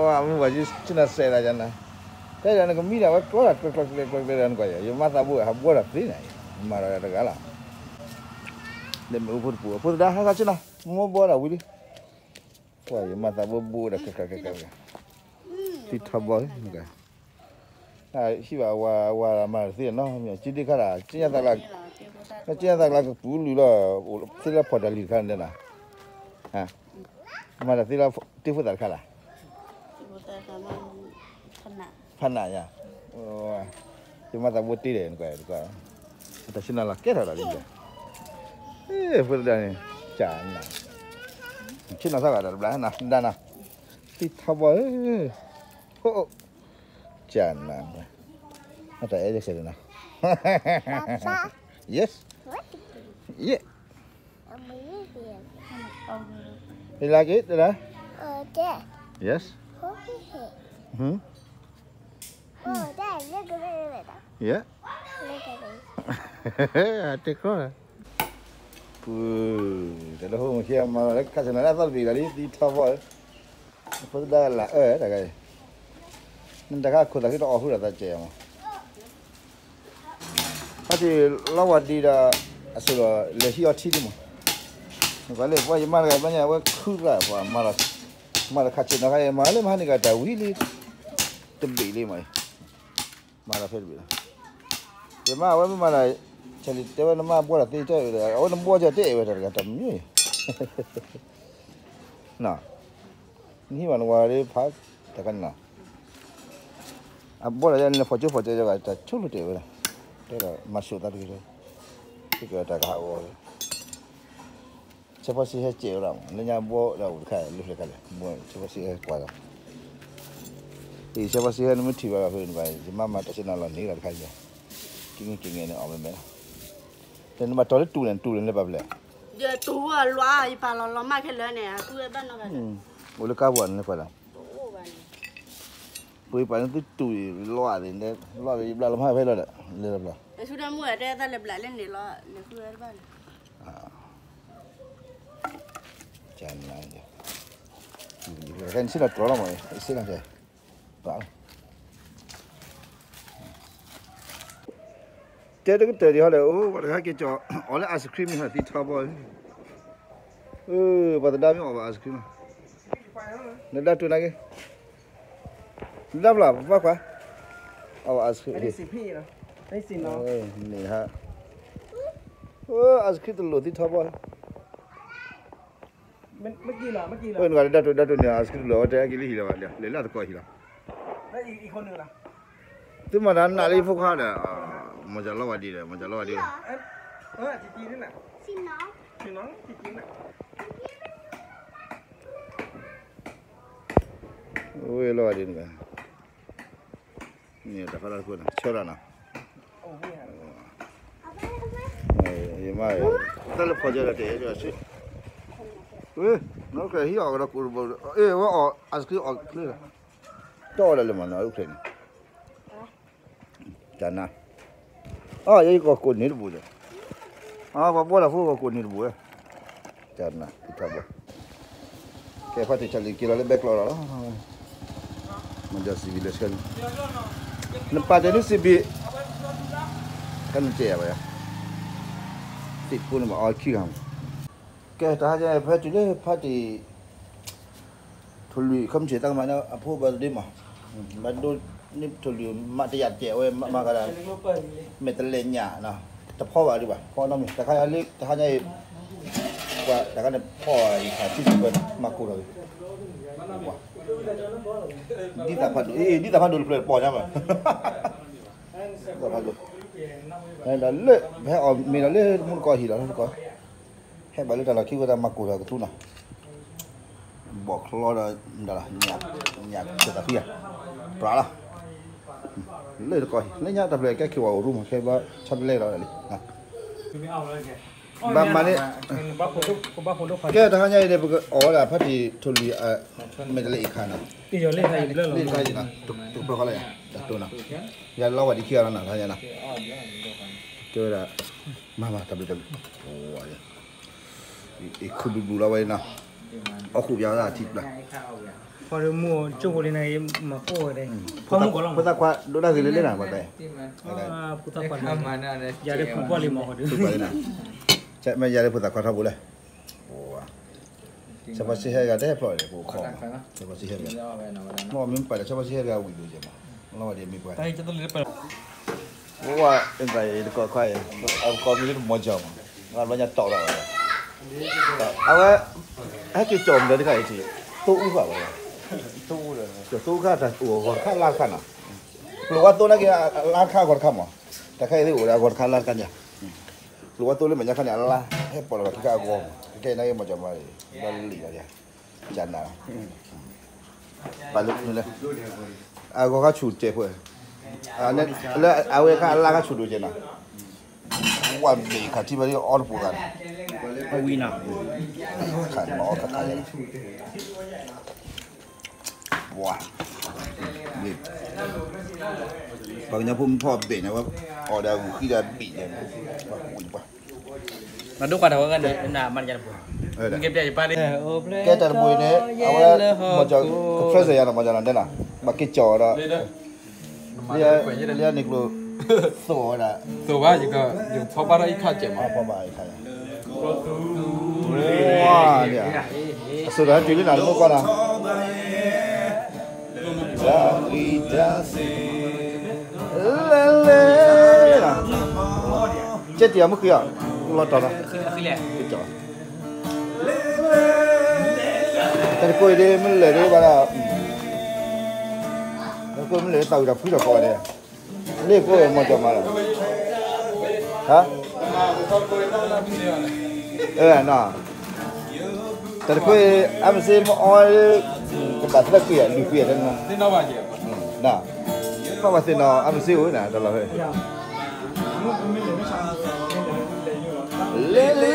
မုၢ်ပှၤဆ့ၣ်နီၤစဲးသးယနၤ, ဖဲဒီးနကမံဒီးဝဲကျီတၢ်ကျဲကျဲကျဲကျဲကျဲဒီးနကွၢ်ယၤ, ယမါသးဘိဟးဘှီတၢ်သ့န့ၣ်, မၤဒီးတဂၤလီၤ, လၢမ့ၣ်အူဖိတပူၤ အဖိသဒါဟဲခါဆ့ၣ်နီၤ, မိၢ်ဘှီဒီးဝံၤလံ, ကွၢ်ယမါသးဘိဘှီဒီးကျဲကျဲကျဲကျဲ, သံထီဘီ, ဟံၣ်ဘၣ်ဝၤဝၤမၤတသ့နီၤ, မ့ၢ်ကၠံဒ့ခါဒၣ်, ကၠံညါသးကျါ, ကၠံညါသးကျါကပူၤလုၢ်လီၤ, သ့လၢဖီၣ်တၢ်လံၤတခါန့ၣ်နီၤ, မၤတၢ်သ့လၢတ့ဖိသၣ်တခါလၢ်, ဖးနးယၤ, ယမၤသးဘိတ့ဒီးနကွၢ်, တၢ်ဆ့ၣ်နီၤလီၤကဲထီၣ်ဒီးလံ, ဖိသဒါန့ၣ်, ကနၤ, ဆ့ၣ်နီၤသၣ်ဂၤဒီးတဘျီနၤ, ဒၣ်နၤ, သံထီဘီဧၢ, ကနၤ, အတၢ်အဲၣ်ဒိးဆဲးနီၤ, yes, yeah, you like it, dada? Yes. Hmm. Yeah. တဲခီ, တၢ်လၢဟိမုၢ်ခံမၤလီၤလၢခါဆ့ၣ်နီၤလၢအသီတဘ့ၣ်လီၤလံ သံထီဘီ, ဖိသဒါလၢအၢတဂၤအံၤ, နတၢ်ခါခိၣ်သးခုတအီၣ်ဃုာ်ဒီးသးကဲးမး ဖါတံၢ်လီၤဝဲဒံးဒီး, အစိၣ်ဒီးလဲၤဟံးအီထံဒံးမး, နကွၢ်လၢပှၤယမါတဂၤဘျီညါ အဝဲခုသးပှၤမၤလီၤ, မၤလီၤခါဆ့ၣ်နီၤခါအံၤ မၤလၢမဟါန့ၣ်ကတၢၢ်ဝံၤလံ, တဘ့ၣ်လံမးအံၤ, မၤလီၤဖဲတဘ့ၣ်လီၤ, ယမါအဝဲမ့ၢ်မၤလီၤ, ဆဲးလံတဲဝဲနမါဘှီဒီးသ့တၢ်အၢၣ်ဒီး အဝဲနဘှီကၢတဲာ်ဝဲတၢ်တဂၤတမံၤ နဟံၣ်ဘၣ်နဝၤဒ်ဖး, တခါန့ၣ်လီၤ, အဘှီဒီးယၤန့ၣ် ဖီၣ်ကၠိဖီၣ်ကၠဲယဂၤ တၢ်ဆိကတၢၢ်ဝဲဒၣ်, တဲဒီးမၤဆိးသးတဂ့ၤ, ကတၢၢ်တၢ်ကဟးဂီၤ, ဆဲးဖီဆံဟဲကဲးဝဲဒၣ်မး လၢညါဘှီဒီးအိၣ်တခါလၢဖျဲၣ်ခါလဲၣ်, ဆဲးဖီဆံဟဲကွၢ်ဒီး, အံၤဆဲးဖီဆံဟဲနမ့ၢ်ထံၣ်ဘၣ်ဖဲန့ၣ်ဘၣ် ယမါမၤတၢ်ဆ့ၣ်နီၤလီၤန့ၢ်လီၤတခါယၤ, က့ၤငဲက့ၤငဲန့ၣ်အီၣ်မ့ၢ်မဲလီၤ, နမၤတီၤလၢတူၢ်န့ၣ် တူၢ်န့ၣ်လၢပှၤဖဲလဲၣ်, ယတူၢ်အလွါ ယပာ်လီၤလီၤမၢ်ခဲလၢာ်န့ၣ် အသူဝဲဘၣ်နီၢ်ဂၤဒီး, အိၣ်လၢကါပှၤန့ၣ်လၢပှၤဒီး, ပှၤပာ်န့ၢ်သုတူၢ်လီၤအသ့ၣ်, လီၤယဘျးလီၤမၢ်ဖဲလီၤဒီး, လဲၤလီၤဘျး, ဆူတၢ်မုၢ်အတဲသးလဲၤဘျးလၢန့ၣ်လီၤ လဲၤဃုဝဲတဘၣ်န့ၣ်, ကနၤ, ဆ့ၣ်နီၤတြီလီၤမး, ဆ့ၣ်နီၤတဲ, တဲတကတၢၢ်ဒံးဟီဒီး အိၣ်ပှၤတခါက့ၤကၠီၤ, အီၣ်လၢ ice cream မ့ၢ်ဟီသံထီဘီ, ပှၤသဒါမ့ၢ်အီၣ်ဘၣ် ice cream လီၤ, နဒါတိၢ်နာ်က့ၤ, နဒါဖျါ ပဘၣ်ခွါ, အီၣ်ဘၣ် ice cream, န့ၣ်ဟါ, ice cream တလိၣ်သံထီဘီ နဂၤလၢဒါတိၢ်ဒါတိၢ်န့ၣ် ice cream တလိၣ်အဝဲတဲက့ၤလံဟံၣ်လီၤဘၣ် လဲၤလၢအသကိးဟံၣ်လီၤ, သုမၤတၢ်နာ်လံဖိခွါဒီး, မၤစၢၤလီၤဝဲဒ်ဒီး မၤစၢၤလီၤဝဲဒ်, ဝဲလီၤဝဲဒ်န့ၣ်, န့ၣ်တၢ်ဖးလၢ်တခိၣ်န့ၣ် ဆၢလီၤနီၤ, ယမါ, တၢ်လၢဖီကၢဒီးတဲ, ဝဲ, နီၢ်ကဟံးအီၣ်ကဒီးကိၣ်တဘိ, အ့ၣ်ဝဲအီၣ် ice cream အီၣ်ချ့လီၤ, တအီၣ်ဒၣ်လၢမၤနီၤ အိၣ်ချ့န့ၣ် တၢ်နါ, အယကီၢ်ကိးန့ၢ်တဘူးဒီး, ပှၤဘှီတၢ်ဖိကီၢ်ကိးန့ၢ်တဘူးဝဲ, တၢ်နါ ကထီဘီ, ကဲဖါတံၢ်ဆၣ်လံၤက့ၤလီၤလၢဘဲကျီလီၤလီၤ, မၤဒီးစံးဘံၣ်လၢဆှၢန့ၣ်, နပာ်တဲာ်န့ၢ်စံးဘံၣ်, ခါနတဲာ်ယၤဘၣ်ယၤ, သ့ၣ်ဖိန့ၣ်ဘၣ်အီခံဂၤမး, ကဲတဟါညါဖဲတုၤလၢဖါတံၢ် ထိၣ်လွံၢ်ခီမ့ၢ်ဆ့ၣ်တၢ်ကမၤန့ၣ် အဖိဘၣ်တဒ့မး, ဘၣ်ဒိန့ၢ်ထိၣ်လွံၢ်မးတယာ်တဲာ်ဝဲမးဂၤဒၣ်, မဲာ်တလဲၤညၣ်, တဖီဘၣ်ဒံးဘၣ် ဖီနီတမံၤ တခါလၢတဟါညါအံၤ, ပှၤတခါန့ၣ်ဖီအံၤခါဆံၣ်ဆံၣ်ဝဲ မၤကိၢ်ထီၣ်က့ၤ, ဒ်သးဖးဒိၣ်, ဒ်သးဖးဒိၣ်တဖျၢၣ်တပီၢ်ညါဘၣ်, ဒ်သးဖးဒိၣ်, ဒီးလၢ ပဟဲအီၣ်မ့ၤဒီးလၢမူတကီၢ်ဟံၣ်လီၤတကီၢ် ဟဲဘၣ်လၢတၢ်လီၢ်ခံဝဲတၢ်မၤကိၢ်ထီၣ်ကထူနီၤ, ဘီၣ်ချီဒီး ညၣ်ဆိၣ်သးဖံဧါ, ပြးလီၤ, လၢတကီၢ်လၢညါတၢ်ဖျၢၣ်ကဲခံဝဲအိၣ်ရူမး ခဲဘျီဆီတလဲဒီးလံ, ဘၣ်မၤန့ၣ်, ကဲတဟါညါအံၤန့ၣ် ပကအီၣ်ဝဲဒၣ်ဖါတံၢ်ထိၣ်လွံၢ်, မဲာ်တလဲၤအံၤခါနီၤ, လ့ၣ်တခါအံၤနီၤ, တကပၢၢ်ဃီလၢယၤ, တတိၢ်နီၤ, ယၤလီၤဝဲဒံးခံဂၤလီၤနီၤ တဟါညါနီၤ, တဲဝဲဒၣ်, မၤမၤတၢ်ဘျုးတၢ်ဘျုး, အံၤခူၣ်ဘျုးဘျုးလီၤဝဲနီၤ, အီၣ်ခူၣ်ပၠးဝဲဒၣ်ထံပျၢ်, မ့ၢ်ကၠိဖိလံန့ၣ် မၤကိၢ်ဝဲဒၣ်, ဖိသၣ်ခွါဒိၣ်တၢ်ဂ့ၤလၢလ့နၤ, ဖိသၣ်ခွါ, ဖိသၣ်ခွါ, ယၤဒၣ်ဖိပှၢ်လံမၤဃီဒီး, မ့ၢ်ယၤဒၣ်ဖိသၣ်ခွါထီဘိလဲၣ်, ဆၢဖီဆံဟဲဂၤတဟဲဖျိးဒီး ပအိၣ်ခိး, ဆၢဖီဆံဟဲဂၤ, မ့ၢ်မ့ၢ်ပှၤဒီး ဆၢဖီဆံဟဲဂၤဝံၤဒိၣ်ကဲမး, လီၤဝဲဒ်မ့ၢ်ပှၤ ပဝဲအံၤတကီၢ်ခွါအံၤ, အကီၢ်မ့ၢ်တမီၤကၠီမး, ဘျီညါတီၢ်လီၤဝဲ, အဝဲ, ဟဲက့ၤကၠီမနုၤတခါအံၤထံ, သိအူဃာ်ဝဲ, သိအူဃာ်တၢ်အိၣ်အဂီၢ်တခါလါတခါနီၤ, ကျိၤဝါသိနာ်က့ၤအလါတခါအဂီၢ်တခါမး, တၢ်ခဲအံၤသ့ၣ်အိၣ်ဒီးအဂီၢ်တခါလါတခါညါ, ကျိၤဝါသိလၢမဲာ်ညါခါန့ၣ် အလါဟဲပိာ်လီၤဘၣ်ခံခါအဂီၢ်, ခဲအံၤနာ်က့ၤမီၤကၠီမး, ဘျီလံာ်လီၤ, ကနၤ ပာ်လၢလဲၣ်, အဂီၤခါဆူၣ်တဲာ်ဖဲ, လၢအဝဲခါအလါခါဆူၣ်ဒိၣ်ကဲနီၤ, ဝဲဘ့ၣ်ခါထံဘၣ်အီၣ်တပူၤဂၤန့ၣ်, ဝံၤနီၤ, ခါနီၤခါခါယဲ, ဝဲ, ပှၤကညီဖိမုၣ်ဖီၣ်ဘ့ၣ်န့ၣ် ဝဲအီၣ်ဒီးအဂုာ်ဃံဒီးဘ့ၣ်န့ၣ်, ပှၤ နဒိၣ်ခွါတၢ်ဝဲဂၤန့ၣ် နမၤတယၤတပူၤ, ကဲတၢ်တပူၤအံၤန့ၣ် အဝဲ, မီၤကၠီ, ကဖျၢၣ်စၢၤယၤနီၤ မီၤကၠီနီၤဒဲနီၤ, ဘၣ်က့ၤကၠီဒီး, လၢန့ၣ်ကျိၤ, သိးဝဲဒၣ်, သိးဘၣ်ယကဖီၣ်ဘၣ်ထီၣ်အံၤခါစဲးမး, ဖီၣ်ဘၣ်အံၤခါ, အစိၤဒီးဟဲတုၤလၢနၤလၢမုၢ်ကီၢ်နီၤ လၢအံၤတၢ်စ့, လဲၤလဲၤ, ကဲတံၤအမုၢ်ဃံအီၤ, လီၤတီၤလီၤ, ကၠီ, တၢ်တကိးအံၤဒ်မ့ၢ်လဲၤဒ်ဘၣ်ဒီး, တၢ်တကိးမ့ၢ်လဲၤသးဝံၣ်ဒီးဖှံထီၣ်ကိးဂၤဒဲး, လ့ၣ်ကိးမီၤကၠီမးလီၤ, ဟါ, တၢ်တခွဲး, အမ့ၢ်စ့မ့ၢ်အီ, ကဘၣ်သ့ၣ်ကွံာ်ယၤ လုၢ်ကွံာ်ယၤ, သ့ၣ်နီၣ်ဘၣ်က့ၤ, သ့ၣ်နီၣ်အမ့ၢ်စ့အိၣ်နၤ တၢ်လီၤဖဲ, လဲၤလဲ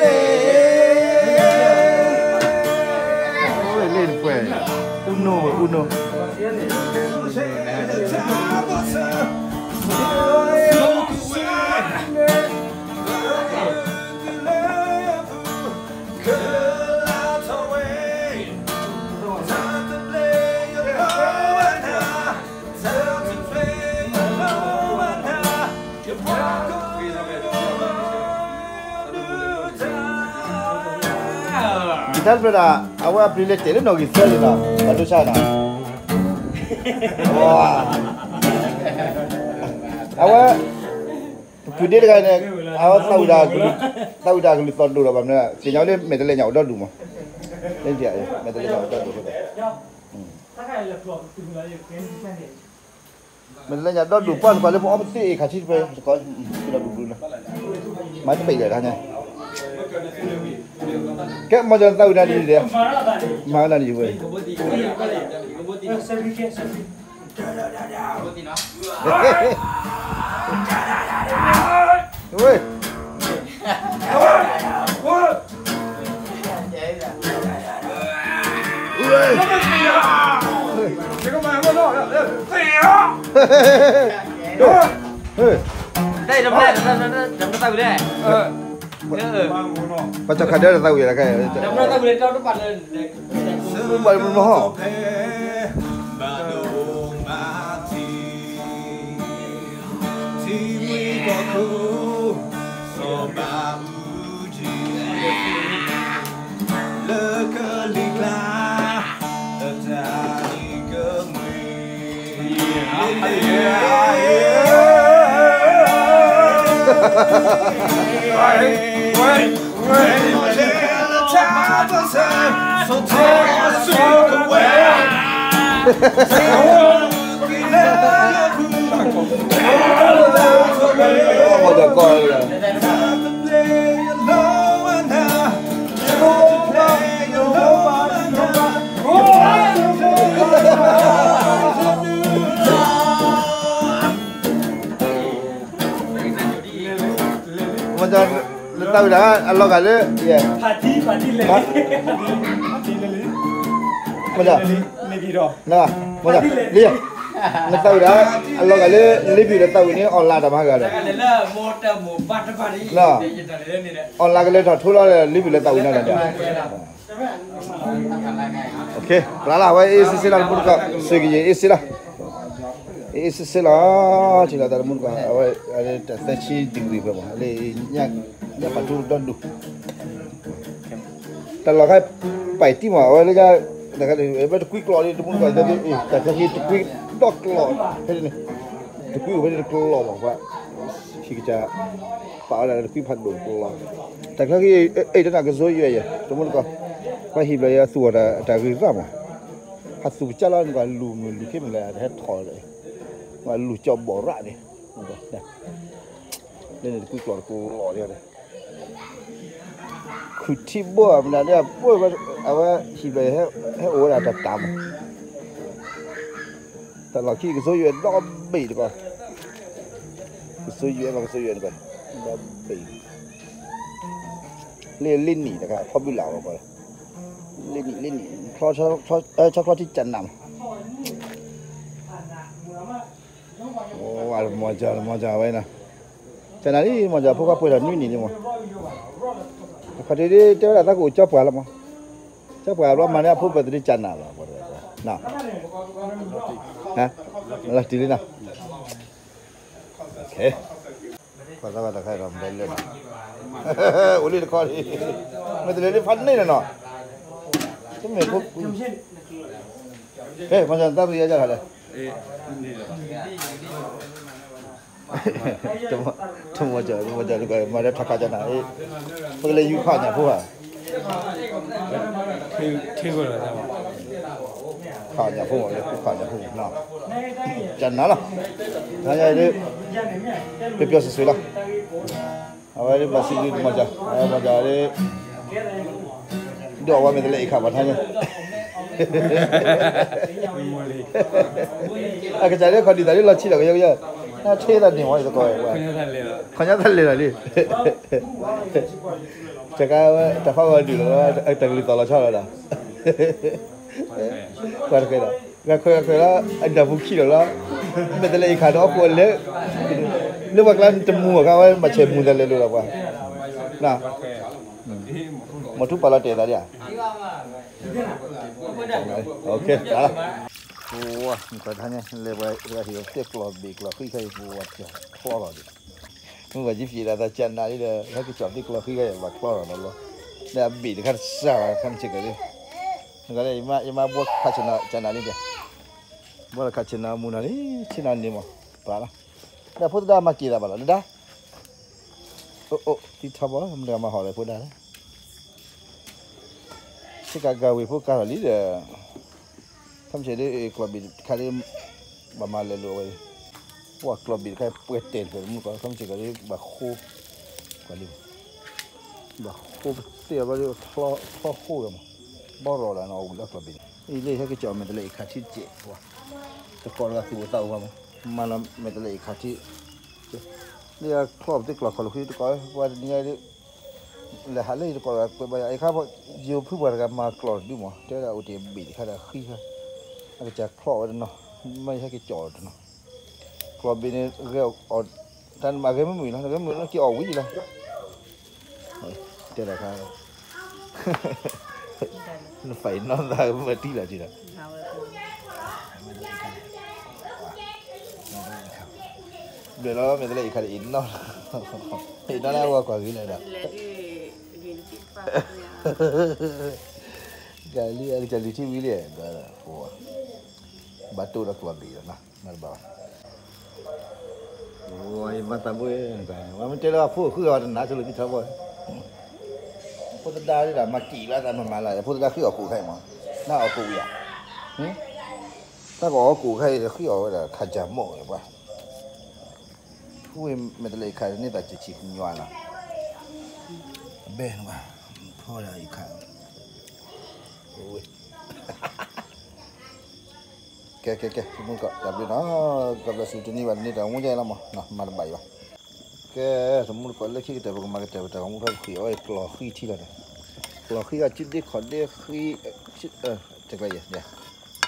ၤ, လ့ၣ်တခွဲး, အူနိၣ်ဝဲအူနိၣ် ကတၢၢ်တဖျၢၣ်ဒီး အဝဲအပျံၤလဲၤတဲာ်လၢနီၣ်ဂံၢ်သၢလံနီၤ, ဘၣ်ဒိဆါနီၤ, အဝဲ, ပပုၢ်ဒ့တဂၤန့ၣ်, အဝဲသးဝံၣ်ဒၣ်, သးဝံၣ်ဒၣ်ကလုၢ်သီၣ်ဒိၣ်လီၤဘၣ်မနုၤ, သ့ၣ်ညါလၢမဲာ်တလဲညါအိၣ်ဒီဒူၣ်မး, မဲာ်တလဲညါအိၣ်ဒီဒူၣ်, မဲာ်တလဲညါဒီဒူၣ်ပှၢ်တကီးလၢပအီပသ့ၣ်အ့ၣ်ခါထံတဖဲတကီး, ဒီဒူၣ်ဘျုးလီၤ, မၤတပ့ၢ်ဒီးတၢ်ညါ, ကဲမီၤကၠီသးဝံၣ်နၤဒ်လဲၣ်, မၤနၤဒ်ဝဲ ဝဲ, ပှၤကၠီခါဒၢတသးဝံၣ်လၢခဲ, ဘၣ်မဟီၣ်, ထံမွံကီၢ်ခိၣ်, စီၤဘးအူကၠံ, လၢကလံၤကျါ, အတၢ်အံၤကမှံ, မ့ၢ်လၢသးဝံၣ်ဒၣ်အလီၤဂာ်လၢ, မ့ၢ်လၢ, မ့ၢ်လၢ, နသးဝံၣ်ဒၣ်အလီၤဂာ်လၢ လ့ဘံၣ်လၢသးဝံၣ်န့ၣ် အီၣ်လၢ်တၢ်မၤဂၤဒီး, အီၣ်လၢ်ကလဲၤထီၣ်ထိလီၤလၢလ့ဘံၣ်လၢသးဝံၣ်န့ၣ်ဒီး, ပျၢ်လၢ်ဝဲအ့ၣ်စ့ၢ်စ့ၢ်လီၤတမူတကိး စ့ကယံၤအ့ၣ်စ့ၢ်လီၤ အ့ၣ်စ့ၢ်စ့ၢ်လီၤ ထံၣ်လီၤတၢ်တမူတကိး အဝဲ သၢဆံ degree ဖဲမး လၢ ညၣ်ပာ်ထူဒီဒူၣ် တၢ်လီၢ်ခါ ပာ်တံၢ်မး အဝဲလၢ တၢ်ခါ ဘၣ်တကွံကျိးလံ တမူတကိး တၢ်ခါက့ၤတကွံဒီကျိး ဖဲန့ၣ် တကွံအိၣ်ဖဲန့ၣ်တကျိးမး ပှၤ ဟံၣ်ကစၢ် ပာ်ဝဲဒၣ်တကွံဖးဒိၣ်တကျိး တၢ်ခါက့ၤ အဲၣ်တနၢ်ကစိယွဲၢ်ယဲၢ် တမူတကိး ပှၤဟံၣ်ဘျီယဲၢ်သူၣ်အီၤတၢ်ဂ့ၤသၣ်မး ဟးသူၣ်ကစၢ်လီၤန့ၣ် ပှၤလူၤမုာ်လူၤခ့မုာ်လၢ တဟဲထီၣ်လၢ ပှၤလူၤကၠီဘီးရၣ်န့ၣ် လၢန့ၣ်တကွံကျိးတကျိးလီၤ ခုၣ်ထံဘိမနုၤန့ၣ် အဝဲဟံၣ်ဘျီ ဟဲအိၣ်ဝဲဒၣ်တၢ်တၢ်မး တၢ်လီၢ်ခံကစိယွဲၢ်ဒီဘ့ၣ်တကီး ကစိယွဲၢ်မး ကစိယွဲၢ်တကီး ဒီဘ့ၣ် လၢလ့နံၣ်တခါ ခီဘုလၢ်ဝဲကီး လ့နံၣ် လ့နံၣ် ဆီချီထံကနးမး မီၤကၠီ မီၤကၠီဝဲနီၤ ကနးလံ မီၤကၠီ ဖိခွါပှဲၤထီၣ်နွံနံၣ်လံမး အခီၣ်ထံးဒ်တဲဝဲဒၣ်သးကအိၣ်ကၠီပှၤလီၤမး ကၠီပှၤဘျီမၤန့ၢ်အဖိပၢ်သ့ၣ်ကနးလီၤ လီၤတံၢ်လံနီၤ ပှၤသးဝဲတခါဒီးမ့ၢ်လၢ အိၣ်လံတခီလံ မ့ၢ်တလဲၤလၢဖးန့ၣ်လီၤနီၤ တမ့ၢ်ဖိ ဟဲ မီၤကၠီ တၢ်သူယါကၢ်ခါလဲၣ် တမီၤကၠီ တမီၤကၠီ မၤဒီးထးခးကနၤ ပကလဲၤယူၤခးညၣ်ဖိဧါ ခးညၣ်ဖိမး လၢခးညၣ်ဖိမး ကနၤလီၤ ပျီပျီဆှဲဆှဲလီၤ အဝဲဒ်ဘၣ်စံးဒ်တမီၤကၠီ အဝဲမီၤကၠီဒ် ဒ်အဝဲမ့ၢ်တလဲၤအံၤခးပှၤထါညါ အကစၢ်ဒ်ခီၣ်ဒံးသးဒ်လီၤဆံးလီၤကယီကယီ နထံၣ်သးန့ၣ်မ့ၢ်တကီၢ် ခီၣ်ညါသးလဲၤလီၤလံ တကးဝဲတၢ်ဖးဂီၤဒုးလီၤ တၢ်ကလုၢ်သီၣ်လီၤဆီလီၤဒီး ပှၤတဃဲၤဒီး ဂၤခွဲးဂၤခွဲးလီၤ အဒၣ်ပူၤခံလီၤလီၤ မ့ၢ်တလဲၤအံၤခးဒီးအီၣ်ကိးလဲၣ် လၢပှၤကျါတမူအခါဝဲမၤဆဲးမူသးလဲၤလိာ်လီၤပှၤ မီၤထူပာ်လီၤတဲာ်သးဒ် ပှၤ မုၢ်ကီၢ်တဟါညါ လဲၤပှၤတဂၤဟံၣ်သ့ၣ်ကျီၢ်ဘ့ၣ်ကျီၢ်ဃံခဲအံၤ ပှၤတၢ်ချီလီၤဒံး မုၢ်ဘၣ်ကံဖံးဒၣ်သးကနးလံဒီး ဟဲက့ၤကၠီၣ်သ့ၣ်ကျီၢ်ဃံခဲအံၤ ပှၤချီလီၤဒီးလီၤ လၢအဘ့ၣ်တခါတစှၤလီၤ ခါမ့ၢ်ဆ့ၣ်ကီးလံ နကလဲၤ ယမါဘှီခးဆ့ၣ်နီၤကနးလံဒီး ဘှီလီၤခးဆ့ၣ်နီၤမူနီၤလံ ဆ့ၣ်နီၤန့ၣ်မး ပှၤလီၤ ဒီးဖိသဒါမၤက့ၤသးဘၣ်လီၤ လၢဒါ အိၣ်အိၣ် သံထီဘီ မတၤမၤဟီၣ်လၢဖိဒါလၢ ဆ့ကၤကၤဝ့ၤဖိကၤလီၤလံဒီး ခီမ့ၢ်ဆ့ၣ်ဒ် ကျီၢ်ဘ့ၣ်တခါဒ် ဘၣ်မၤလဲၤလိာ်ဝဲ ပှၤကျီၢ်ဘ့ၣ်တခါပှဲၤတဲာ်တဖျၢၣ်မုၢ်ကီၢ် ခီမ့ၢ်ဆ့ၣ်ကီးဒ် ဘၣ်ဃိ ကီၢ်လံ ဘၣ်ဃိပသ့ၣ်အဘျီဒ် ချီဃိဒီးမး ဘီရီၣ်လၢနီၣ်ဝံၤလၢကျီၢ်ဘ့ၣ်န့ၣ် အံၤလၢဟဲက့ၤကၠီၣ်မဲာ်တလဲအံၤခးထံတစဲး တကီၢ်တဂၤသူၣ်အိၣ်သးအိၣ်ဘၣ်မး မၤလီၤမဲာ်တလဲအံၤခးထံ လၢအချီပသ့ၣ်ကျီၢ်ခီၣ်လီၢ်ဃံတကီၢ် ပှၤတနံၤညါဒ် လဲၤဟးလၢယတကီၢ်တဂၤကွဲးဘၣ်ယၤ အခါ ယိၤဖုပှၤတဂၤမၤကျီၢ်တဒုမး တဲဝဲဒၣ်အိၣ်တ့ၢ်ဘ့ၣ်တခါဒီးဃံခါ အကစၢ်ချီဝဲတနီၤ မ့ၢ်ဟဲက့ၤကၠီၣ်တနီၤ ကျီၢ်ဘ့ၣ်န့ၣ် ဂဲၤအီၣ် တၢ်မၤဂဲၤမုာ်မုာ်လီၤ ဂဲၤမုာ်လီၤက့ၤအီၣ်ဝံၤလီၤ တဲတၢ်ခါ နဖးအံၤနီၢ်သးမၤတံၢ်လီၤတံၢ်လီၤ ဘျဲၣ်လီၤ မဲာ်တလဲအံၤခါဒ်အံၤနီၢ်လီၤ အံၤနီၢ်လၢအဝဲကွၢ်ဂ့ၤလၢဒီး ကလုာ်အကလုာ်ထံဝံၤလံ ဘၣ်တိၢ်ဒီးကျီၢ်ဘ့ၣ်လီၤနီၤ မ့ၢ်တဘၣ်ဘၣ် ယမၤသးဘိ မ့ၢ်တဲလၢအဖိဃုအီၤတနၤဆိလၢသံထီဘီ ဖိသဒါဒ်မၤကံၣ်လၢသးမၤမၤလၢ ဖိသဒါဃ့အီၣ်ကိၣ်ခါအံၤမး နအီၣ်ကိၣ်ဝံၤဧါ တၢ်ကအီၣ်ကိၣ်ခါအံၤ ဃ့အီၣ်ဝဲဒၣ်ခါစၢ်မိၢ်ဝဲပှၤ ဝ့ၢ်မဲာ်တလဲအံၤခါန့ၢ်သးစံးဆံးကညီၤနီၤ အဘဲနဘၣ် ဖီဒၣ်အံၤခါ ဝ့ၢ် ကဲကဲကဲ တမူတကိး တၢ်ဘျုးနီၤ ကဘျၢၣ်စူၤတနံၤဘၣ်တနံၤ တၢ်မူကဲလီၤမး မၤတဘၣ်အံၤဘၣ် ကဲ တမူတကိး လၢခံကတၢၢ် ပကမၤကတၢၢ် ပတၢ်ဂီၤမူဖဲပဃံးအီၣ်ကျီၢ်ဃံထံလီၤန့ၣ် ကျီၢ်ဃံအီၣ်စုဒ့ခီၣ်ဒ့ဃံ တကျဲယဲၢ် ဃံ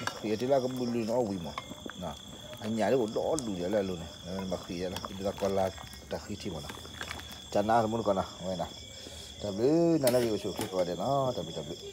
အီၣ်တ့ၢ်လၢကဘူၣ်လုၢ်နီၤ အီၣ်ဝံၤမး အညၣ်ဒ်အိၣ်ဒီဒူၣ်ဒံးလၢအလိၤန့ၣ် မၤဃံးယဲၢ်လီၤ ဒ်သိးကီၢ်လၢတၢ်ဃံထံမးနီၤ ကနၤ တမူတကိးနီၤ ဝဲဒၣ် တၢ်ဘျုးနၤလၢဂ့ၤအိၣ်ဆူၣ်အိၣ်ချ့ကိးဂၤဒဲးနီၤ တၢ်ဘျုးတၢ်ဘျုး